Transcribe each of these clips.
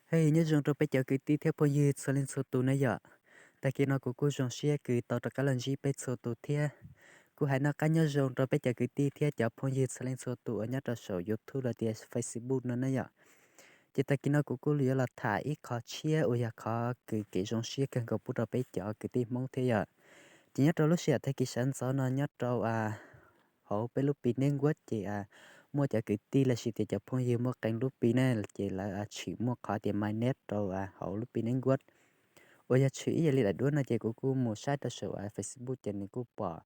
Hej, nyob zoo rau peb cov kwv tij thiab phooj ywg txhua leej txhua tus na yom. Tag kis no kuv kuj zoo siab kws tau rov qab los ntsib peb txhua tus thiab. Kuj hais noj qab nyob zoo rau peb cov kwv tij thiab cov phooj ywg txhua leej txhua tus uas nyob rau saum YouTube los tias Facebook no na yom. Ces tag kis no kuv kuj yuav los tham ib qho tshiab uas yog qhov kws kev zoo siab kawg nkaus pub rau peb cov kwv tij Hmoob thiab yom. Ces nyob rau lub sij hawm tag kis sawv ntxov no nyob rau hauv peb lub Pi Network ces muaj cov kwv tij los sis tias cov phooj ywg muaj qee lub Pi ne, ces lawv tshwm muaj qhov tias mainnet rau hauv lub Pi Network. Uas yog tshwm ib yam li daim duab no ces kuv kuj mus saib rau saum Facebook ces nws kuj pom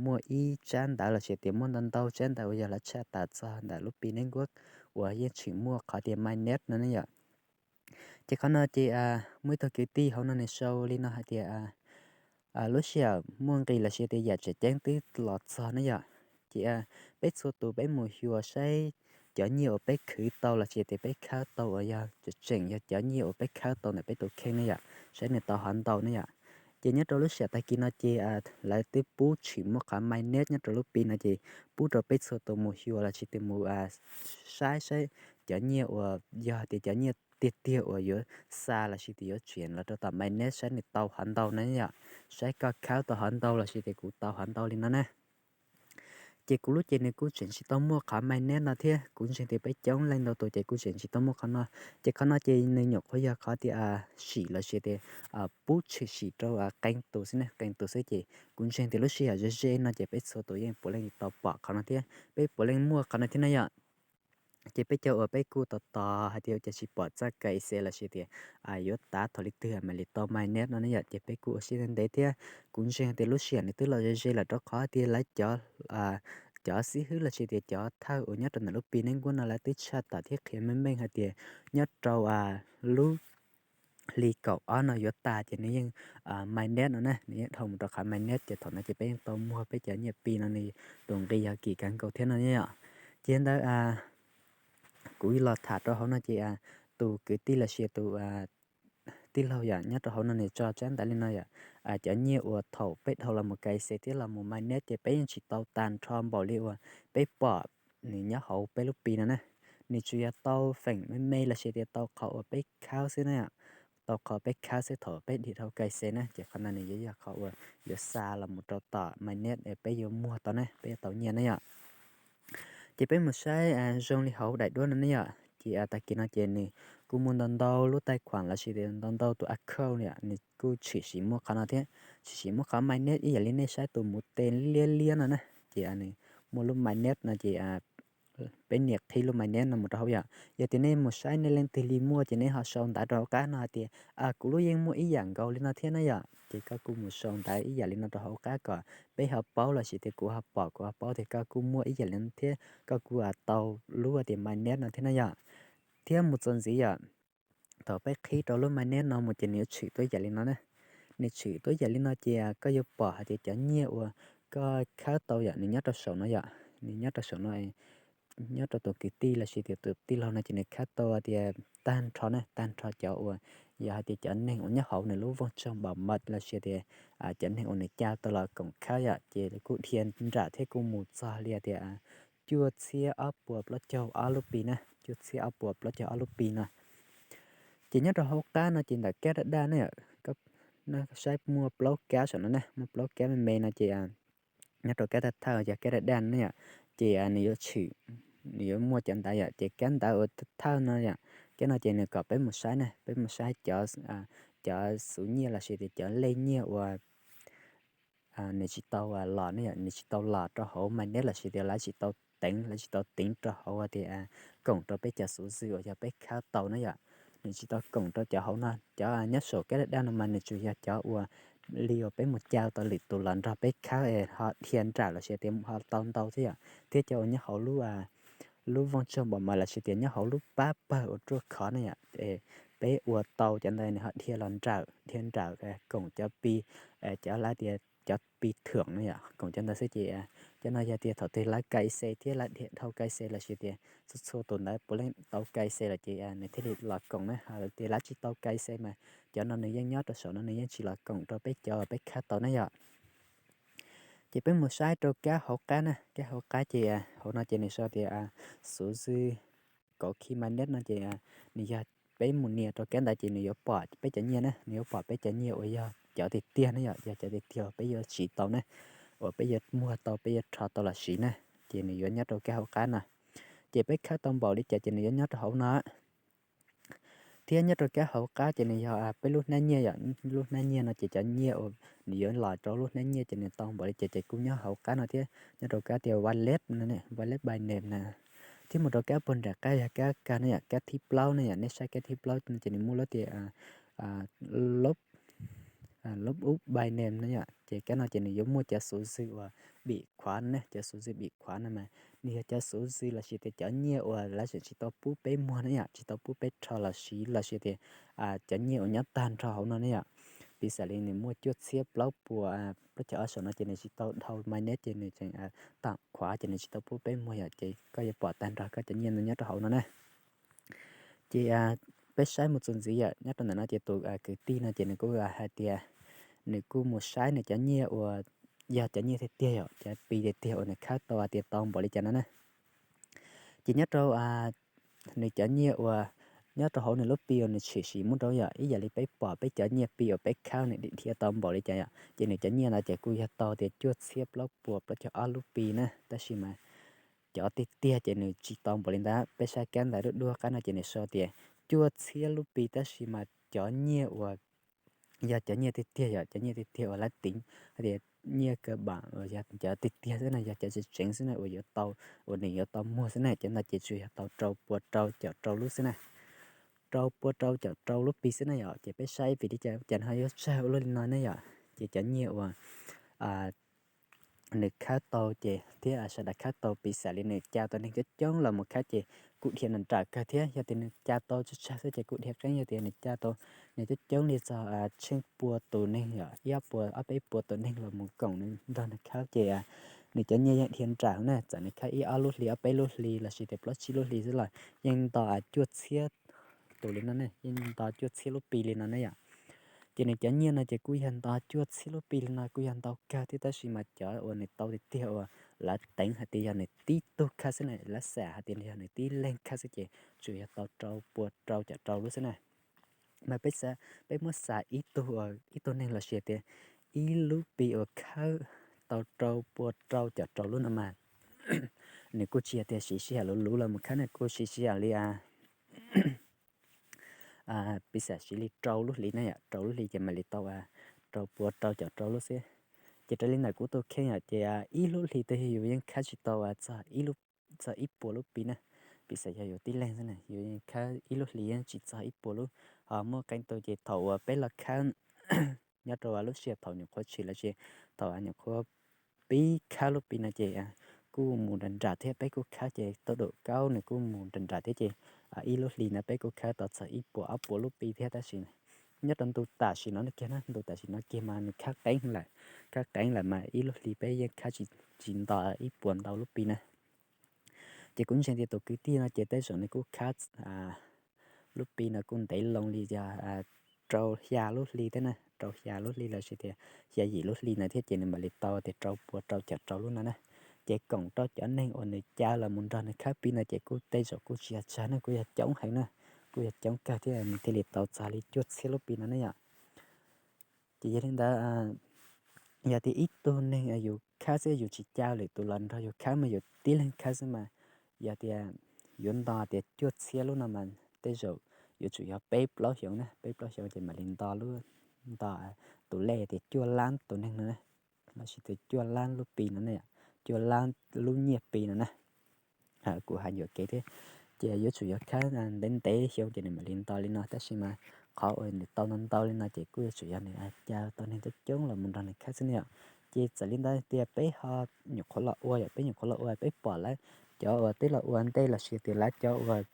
muaj ib tsab ntawv los sis tias muaj ntau ntau tsab ntawv uas yog lawv tshaj tawm txog ntawm lub Pi Network uas yeej tshwm muaj qhov tias mainnet no ne yom. Ces qhov no ces muaj ib tug kwv tij hauv no nws sau li no hais tias lub sij hawm muaj nqis los sis tias yam tseem ceeb twb los txog ne yom. Ces peb txhua tus peb mus xyuas saib cov nyiaj uas peb khwv tau los sis tias peb khawb tau uas yog tseem yog cov nyiaj uas peb khawb tau ntawm peb tus kheej ne yom, saib nws tau hov ntau ne yom. Ces nyob rau lub sij hawm tag kis no ces lawv twb pub tshwm muaj qhov mainnet nyob rau lub Pi no ces pub rau peb txhua tus mus xyuas los sis tias mus saib saib cov nyiaj uas yog tias cov nyiaj tiag tiag uas yuav xa los sis tias yuav tsim los rau tom mainnet saib nws tau hov ntau na yom, saib koj khawb tau hov ntau los sis tias kuv tau hov ntau li no na. Ces kuv lub ces nws kuj tseem tsis tau muaj qhov mainnet no thiab, kuv ntseeg tias peb coob leej ntau tus ces kuj tseem tsis tau muaj qhov no. Ces qhov no ces nws nyuam qhuav yog qhov tias sim los sis tias pub tshwm sim rau qee tus xwb ne, qee tus xwb ces kuv ntseeg tias lub sij hawm ze ze no ces peb txhua tus yeej puav leej tau pom qhov no thiab peb puav leej muaj qhov no thiab na yom. Ces peb cov uas peb kuj tos tos hais tias ua cas tsis pom txoj K Y C los sis tias yuav tav thaum li twg mam li tau mainnet no ne yom, ces peb kuj ua siab ntev ntev thiab. Kuv ntseeg tias lub sij hawm nws twb los ze ze lawm rau qhov tias lawv cov xib hwb los sis tias cov thawj uas nyob rau ntawm lub Pi Network no lawv twb tshaj tawm thiab qhia meej meej hais tias nyob rau lub hli kaum ob no yuav tag ces nws yeej mainnet no na, nws yeej dhau mus rau qhov mainnet ces thaum no ces peb yeej tau muag peb cov nyiaj Pi no nws tus nqi yog kim kawg nkaus thiab no ne yom. Ces ntawd kuv los tham rau hauv no ces tus kwv tij los sis tus tij laug yom nyob rau hauv no nws tso tsab ntawv li no yom, cov nyiaj uas thaum peb dhau los mus K Y C thiab los mus mainnet ces peb yeej tsis tau tag nrho npaum li uas peb pom nws nyob hauv peb lub Pi no na. Nws tsuas yog tau feem me me los sis tias tau qhov uas peb khawb xwb na, tau qhov peb khawb xwb thaum peb dhia dhau K Y C na, ces qhov no nws yuav yog qhov uas yuav xa los mus rau tom mainnet peb yuav muag tau ne, peb yuav tau nyiaj na yom. Ces peb mus saib zoo li hauv daim duab no ne yom, ces tag kis no ces nws kuj muaj ntau ntau lub taij khuam los sis tias ntau ntau tus account yom, nws kuj tshwm sim muaj qhov no thiab, tshwm sim muaj qhov mainnet ib yam li nej saib tus mus tes liab liab no na, ces nws muaj lub mainnet no ces peb nias qhib lub mainnet no mus rau hauv yom. Yog tias nej mus saib nej leej twg li muaj ces nej ho sau ntawv rau hauv qab no hais tias kuv lub yeej muaj ib yam nkaus li no thiab na yom, ces koj kuj mus sau ntawv ib yam li no rau hauv qab kom peb ho paub los sis tias kuv ho pom kuv ho paub tias koj kuj muaj ib yam li no thiab koj kuj tau lub tias mainnet no thiab na yom. Thiab mus txuas ntxiv yom, thaum peb qhib rau lub mainnet no mus ces nws yuav tshwm tuaj ib yam li no na. Nws tshwm tuaj ib yam li no ces koj yuav pom hais tias cov nyiaj uas koj khawb tau yom nws nyob rau saum no yom, nws nyob rau saum no, nyob rau tus kwv tij los sis tias tus tij laug no ces nws khawb tau tias tag nrho na, tag nrho cov uas yog hais tias cov neeg uas nyob hauv nws lub vooj tsoog npam maj los sis tias cov neeg uas nws ca tau los koom khawb yom, ces kuj dhia nrawm thiab kuj mus txog li tias cuaj txhiab ob puas plaub caug ob lub Pi na, cuaj txhiab ob puas plaub caug ob lub Pi no. Ces nyob rau hauv qab no ces ntawm kab daj daj ne, saib muaj plaub kab saum no ne, muaj plaub kab me me no ces nyob rau kab thawj thawj yog kab daj daj ne yom, ces nws yuav tshwm, nws yuav muaj cov ntawv yom, ces kab ntawv uas thawj no yom, kab no ces nws kom peb mus saib ne, peb mus saib cov, cov xuv nyiaj los sis tias cov lej nyiaj uas nws tsis tau los ne yom, nws tsis tau los rau hauv mainnet los sis tias lawv tsis tau teev, lawv tsis tau teev rau hauv tias koom rau peb cov xuv zwm uas yog peb khawb tau na yom. Nws tsis tau koom rau cov hauv no, cov nyob saum kab daj daj no mas nws tsuas yog cov uas li uas peb mus ca tau lwm tus los nrog peb khawb es ho dhia nrawm los sis tias ho tau ntau thiab yom, thiab cov uas nyob hauv lub, lub vooj tsoog npam maj los sis tias nyob hauv lub pab pawg uas ruaj khov ne yom, es peb ua tau cov ntawd nws ho dhia los nrawm, dhia nrawm koom cov Pi, cov lawv tias cov Pi thưởng no yom, koom cov ntawd xwb ces cov no yog tias thaum twg lawv K Y C thiab lawv dhia dhau K Y C los sis tias txhua txhua tus ntawd puav leej tau K Y C lawm ces nws thiaj li los koom na, ho tias lawv tsis tau K Y C mas cov no nws yeej nyob rau saum no nws yeej tsis los koom rau peb cov peb khawb tau na yom. Ces peb mus saib rau kab hauv qab na, kab hauv qab ces hauv no ces nws sau tias xuv zwm kauv khi mainnet no ces nws yog peb mus nias rau kab ntawd ces nws yuav pom peb cov nyiaj na, nws yuav pom peb cov nyiaj uas yog cov tiag tiag ne yom, yog cov tiag tiag uas peb yuav siv tau ne, uas peb yuav muag tau, peb yuav rho tau los siv na, ces nws yuav nyob rau kab hauv qab no. Ces peb khawb tau npaum li cas ces nws yuav nyob rau hauv no. Thiab nyob rau kab hauv qab ces nws yog peb lub hnab nyiaj yom, lub hnab nyiaj no ces cov nyiaj uas nws yuav los rau lub hnab nyiaj ces nws tau npaum li cas ces kuj nyob hauv qab no thiab. Nyob rau kab tias wallet, wallet Binance na, thiab mus rau kab puag nram qab yog kab kag ne yom, kab thib plaub ne yom, nej saib kab thib plaub no ces nws muaj lub tias lub ub Binance ne yom, ces kab no ces nws yuav muaj cov xuv zwm uas bim khuav ne, cov xuv zwm bim khuav no mas nws yog cov xuv zwm los sis tias cov nyiaj uas lawv tseem tsis tau pub peb muag ne yom, tsis tau pub peb rho los siv los sis tias cov nyiaj uas nyob tag nrho hauv no ne yom. Piv xam li nws muaj cuaj txhiab plaub puas plaub caug ob saum no ces nws tsis tau dhau mainnet ces nws tseem tam khuav ces nws tsis tau pub peb muag yom, ces koj yuav pom tag nrho koj cov nyiaj no nyob rau hauv no na. Ces peb saib mus txuas ntxiv yom, nyob rau ntawm no ces tus kwv tij no ces nws kuj hais tias nws kuj mus saib nws cov nyiaj uas yog cov nyiaj tiag tiag yom, cov Pi tiag tiag uas nws khawb tau hais tias tau npaum li cas no na. Ces nyob rau nws cov nyiaj uas nyob rau hauv nws lub Pi uas nws tshwm sim muab rau yom, ib yam li peb pom peb cov nyiaj Pi uas peb khawb nws dhia tau npaum li cas yom, ces nws cov nyiaj ntawd ces kuj yog tau tias cuaj txhiab plaub puas plaub caug ob lub Pi na, tab sis mas cov tiag tiag ces nws tsis tau npaum li ntawd. Peb saib kab ntawv dub dub qab no ces nws sau tias cuaj txhiab lub Pi, tab sis mas cov nyiaj uas yog cov nyiaj tiag tiag yom, cov nyiaj tiag tiag uas lawv teev hais tias nyiaj kawg npam uas yog cov tiag tiag xwb na, yog cov tseem tseem xwb na uas yuav tau, uas nws yuav tau muag xwb na, cov ntawd ces tsuas yog tau rau puas rau caum rau lub xwb na. Rau puas rau caum rau lub Pi xwb na yom. Ces peb saib vim li cas cas nws ho yuav tsawg ua luaj li no ne yom. Ces cov nyiaj uas nws khawb tau ces thiab sawv daws khawb tau, piv xam li nws ca tau neeg coob coob los mus khawb ces kuj dhia nrawm nrawm kawg thiab. Yog tias nws ca tau tsawg tsawg xwb ces kuj dhia qeeb, yog tias nws ca tau neeg coob coob li txog tsheej pua tus neeg yom, ib ob puas ob peb puas tus neeg los mus koom nws nrog nws khawb ces nws cov nyiaj yeej dhia nrawm na, txawm nws khawb ib ob lub hli, ob peb lub hli los sis tias plaub tsib lub hli xwb los yeej nto cuaj txhiab tus li no ne, yeej nto cuaj txhiab lub Pi li no ne yom. Ces nws cov nyiaj no ces kuj yog nto cuaj txhiab lub Pi li no kuj yog ntau kawg thiab, tab sis mas cov uas nws tau tiag tiag uas lawv teev hais tias yog nws tib tug khawb xwb na, lawv xam hais tias yog nws tib leeg khawb xwb ces tsuas yog tau rau puas rau caum rau lub xwb na. Mas peb, peb muab xav ib tug, ib tug neeg los sis tias ib lub Pi uas khawb tau rau puas rau caum rau lub no mas nws kuj tsis yog tias siv sij hawm luv luv los mus khawb na, kuj siv sij hawm li piv xam siv li rau lub hli na yom, rau lub hli ces mam li tau rau puas rau caum rau lub xwb. Ces raws li ntawm kuv tus kheej yom, ces ib lub hli twg yus yeej khawb tsis tau txog ib lub, txog ib puas lub Pi na. Piv xam yog yus tib leeg xwb na, yus yeej khawb ib lub hli yeej tsis txog ib puas lub. Ho muaj qee tus ces thaum uas peb los khawb nyob rau lub sij hawm thaum nyuam qhuav tshwm los sis thaum nyuam qhuav pib khawb lub Pi no ces kuj mus nram nram thiab, peb kuj khawb ces tau dum kaub nws kuj mus nram nram thiab ces ib lub hli ntawd peb kuj khawb tau txog ib puas ob puas lub Pi thiab. Tab sis nyob rau ntu tam sim no kiag na, ntu tam sim no kiag mas nws khawb qeeb lawm, khawb qeeb lawm mas ib lub hli peb yeej khawb tsis nto ib puas ntau lub Pi na. Ces kuv ntseeg tias tus kwv tij no ces tej zaum nws kuj khawb lub Pi no kuj ntev loo li yog rau xya lub hli thiab na, rau xya lub hli los sis tias xya yim lub hli ntawd thiab ces nws mam li tau tias rau puas rau caum rau lub no na. Ces koom rau cov neeg uas nws ca los mus nrog nws khawb Pi no ces kuj tej zaum kuj tsis yog tsawg na, kuj yog coob heev na, kuj yog coob kawg thiab nws thiaj li tau txog li cuaj txhiab lub Pi no ne yom. Ces yog li ntawd, yog tias ib tug neeg yus khawb xwb yus tsis ca lwm tus los nrog yus khawb mas yus tib leeg khawb xwb mas yog tias yuav nto tias cuaj txhiab lub no mas tej zaum yuav tsum yog peb plaub xyoos na, peb plaub xyoos ces mam li nto lub, nto tus lej tias cuaj lab tus neeg no na, los sis tias cuaj lab lub Pi no ne, cuaj lab lub nyiaj Pi no na. Kuv hais yuam kev thiab, ces yuav tsum yog khawb ntev ntev xyoo ces nws mam li nto li no, tab sis mas qhov uas nws tau ntau ntau li no ces kuj yuav tsum yog nws ca tau neeg coob coob los mus nrog nws khawb xwb ne yom. Ces txawm li ntawd tias peb ho nyuam qhuav los ua yom, peb nyuam qhuav los ua peb pom lawv cov uas twb los ua ntej los sis tias lawv cov uas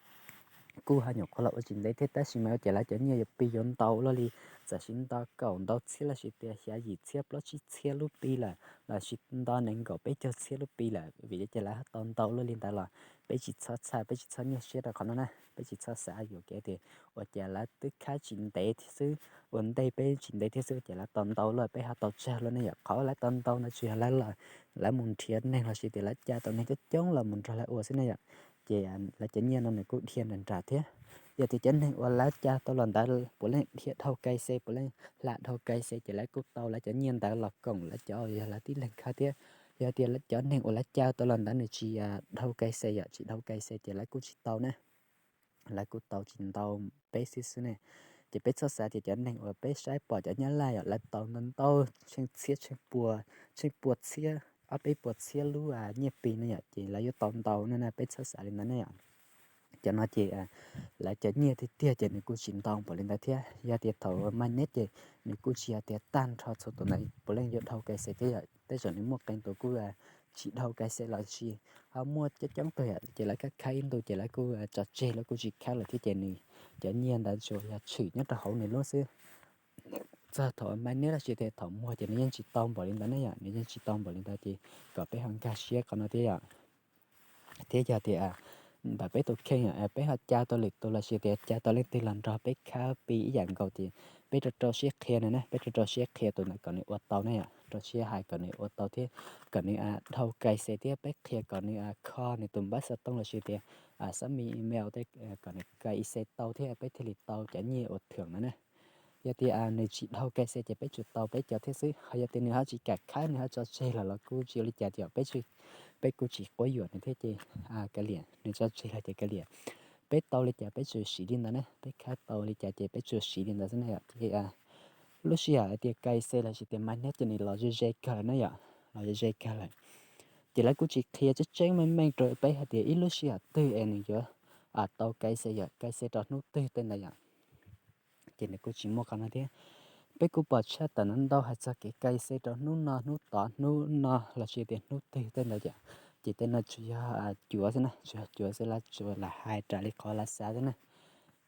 kuj ho nyuam qhuav los ua tsis ntev thiab tab sis mas ua cas lawv cov nyiaj yuav Pi yuav ntau luaj li, txawm sis nto kaum ntau txhiab los sis tias xya yim txhiab plaub tsib txhiab lub Pi lawm los sis nto nees nkaum peb caug txhiab lub Pi lawm, vim li cas lawv tau ntau luaj li ntawd los peb tsis txhob txhawj, peb tsis txhob nyuaj siab rau qhov no na, peb tsis txhob xav yuam kev tias ua cas lawv twb khawb tsis ntev thiab xwb, ua ntej peb tsis ntev thiab xwb ua cas lawv tau ntau luaj peb ho tau tsawg luaj ne yom. Qhov lawv tau ntau no tsuas yog lawv, lawv mus nrhiav neeg los sis tias lawv ca tau neeg coob coob los mus nrog lawv ua xwb ne yom. Ces lawv cov nyiaj no nws kuj dhia nram nram thiab. Yog tias cov neeg uas lawv cab tau los ntawd puav leej dhia dhau K C, puav leej hla dhau K C ces lawv kuj tau lawv cov nyiaj ntawd los koom lawv cov yog lawv tib leeg khawb thiab. Yog tias cov neeg uas lawv cab tau los ntawd nws tsis dhau K C yom, tsis dhau K C ces lawv kuj tsis tau na. Lawv kuj tau tsis ntau, peb xwb xwb ne. Ces peb txhob xav tias cov neeg uas peb saib pom cov Nyab Laj yom, lawv tau ntau ntau, tsheej txhiab tsheej pua, tsheej pua txhiab, ob peb puas txhiab lub nyiaj Pi no yom, ces lawv yuav tau ntau no na, peb txhob xav li ntawd ne yom. Cov no ces lawv cov nyiaj tiag tiag ces nws kuj tsis ntau npaum li ntawd thiab. Yog tias thaum mainnet ces nws kuj tsis yog tias tag nrho txhua tus ntawd puav leej yuav dhau K C thiab yom, tej zaum nws muaj qee tus kuj tsis dhau K C los sis ho muaj coob coob tug yom, ces lawv khab khab ib ntu ces lawv kuj tso tseg, lawv kuj tsis khab lawm thiab ces nws cov nyiaj ntawd tsuas yog tshwm nyob rau hauv nws lub xwb. Txog thaum mainnet los sis tias thaum muag ces nws yeej tsis tau npaum li ntawd ne yom, nws yeej tsis tau npaum li ntawd ces kom peb ho nkag siab qhov no thiab yom. Thiab yog tias ntawm peb tus kheej peb ho cab tau lwm tus los sis tias cab tau leej twg los nrog peb khab Pi ib yam nkaus ces peb rau rau siab qhia nws na, peb rau rau siab qhia tus ntawd kom nws ua tau ne yom, rau siab hais kom nws ua tau thiab kom nws dhau K C thiab peb qhia kom nws kho nws tus npawb xov tooj los sis tias xab mi email kom nws K C tau thiab peb thiaj li tau cov nyiaj uas thưởng no na. Yog tias nws tsis dhau K C ces peb tsuas tau peb cov thiab xwb, ho yog tias nws ho tsis kam khab, nws ho tso tseg los los kuj tsis ua li cas, ces peb, peb kuj tsis quab yuam nws thiab ces kav liam, nws tso tseg los ces kav liam. Peb tau li cas peb tsuas siv li ntawd ne, peb khab tau li cas ces peb tsuas siv li ntawd xwb na yom. Ces lub sij hawm hais tias K C los sis tias mainnet ces nws los ze ze kawg lawm na yom, los ze ze kawg lawm. Ces lawv kuj tsis qhia tseeb tseeb meej meej rau peb hais tias ib lub sij hawm twg es nws yuav tau K C yom, K C rau hnub twg tej ntawd yom. Ces nws kuj tsis muaj qhov no thiab. Peb kuj pom tshaj tawm ntau ntau hais txog kev K C rau hnub no hnub tod hnub no los sis tias hnub twg tej ntawd yom. Ces tej no tsuas yog cuav xwb na, tsuas yog cuav xwb, lawv tsuas lam hais raws li qhov lawv xav xwb na.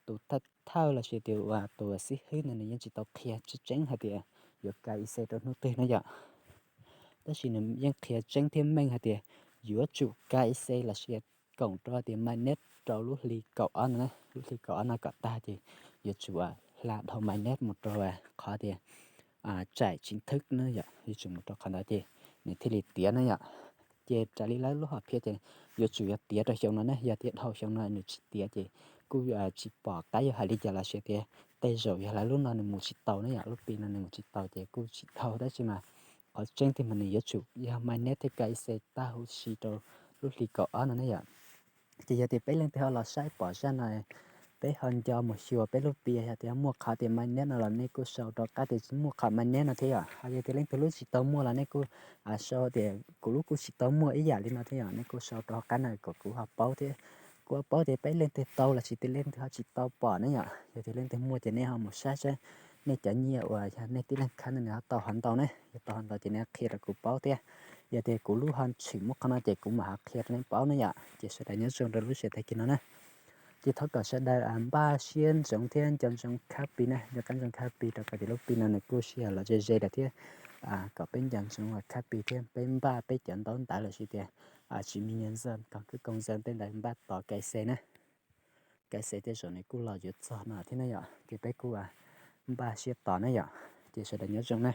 Tus thawj thawj los sis tias uas tus xib hwb ntawd nws yeej tsis tau qhia tseeb tseeb hais tias yuav K C rau hnub twg na yom. Tab sis nws yeej qhia tseeb thiab meej hais tias yuav tsum K C los sis koom rau tias mainnet rau lub hli kaum ob no na, lub hli kaum ob no kom tag ces yuav tsum hla dhau mainnet mus rau qhov tias tsaim chính thức na yom, yuav tsum mus rau qhov ntawd ces nws thiaj li tiav na yom. Ces raws li lawv lub hom phiaj ces yuav tsum yog tiav rau xyoo no ne, yog tias dhau xyoo no nws tsis tiav ces kuj tsis pom qab yuav hais li cas los sis tias tej zaum yog lawv lub no nws mus tsis tau ne yom, lub Pi no nws mus tsis tau ces kuj tsis dhau, tab sis mas qhov tseeb tiag mas nws yuav tsum yog mainnet thiab K C tag huv si rau lub hli kaum ob no ne yom. Ces yog tias peb leej twg ho los saib pom zaj no, peb ho nco mus xyuas peb lub Pi, yog tias muaj qhov tias mainnet no los nej kuj sau rau qab tias tsis muaj qhov mainnet no thiab yom. Ho yog tias leej twg lub tsis tau muaj los nej kuj sau tias kuv lub kuj tsis tau muaj ib yam li no thiab yom, nej kuj sau rau hauv qab no kom kuv ho paub thiab. Kuv ho paub tias peb leej twg tau los sis tias leej twg ho tsis tau pom ne yom. Yog tias leej twg muaj ces nej ho mus saib saib nej cov nyiaj uas yog nej tib leeg khab no nws ho tau ho ntau ne, yog tau ho ntau ces nej qhia rau kuv paub thiab. Yog tias kuv lub ho tshwm muaj qhov no ces kuv mam ho qhia rau nej paub ne yom. Ces sawv daws nyob zoo rau lub sij hawm tag kis no na. Ces thov kom sawv daws npaj siab ntsoov thiab nco ntsoov khab Pi na, nco qab ntsoov khab Pi rau qhov tias lub Pi no nws kuj sij hawm los ze ze lawm thiab. Kom peb nco ntsoov khab Pi thiab peb npaj peb cov ntaub ntawv los sis tias chứng minh nhân dân, căn cước công dân tej ntawd npaj tos K C na. K C tej zaum nws kuj los yuav txog no thiab na yom, ces peb kuj npaj siab tos na yom. Ces sawv daws nyob zoo na.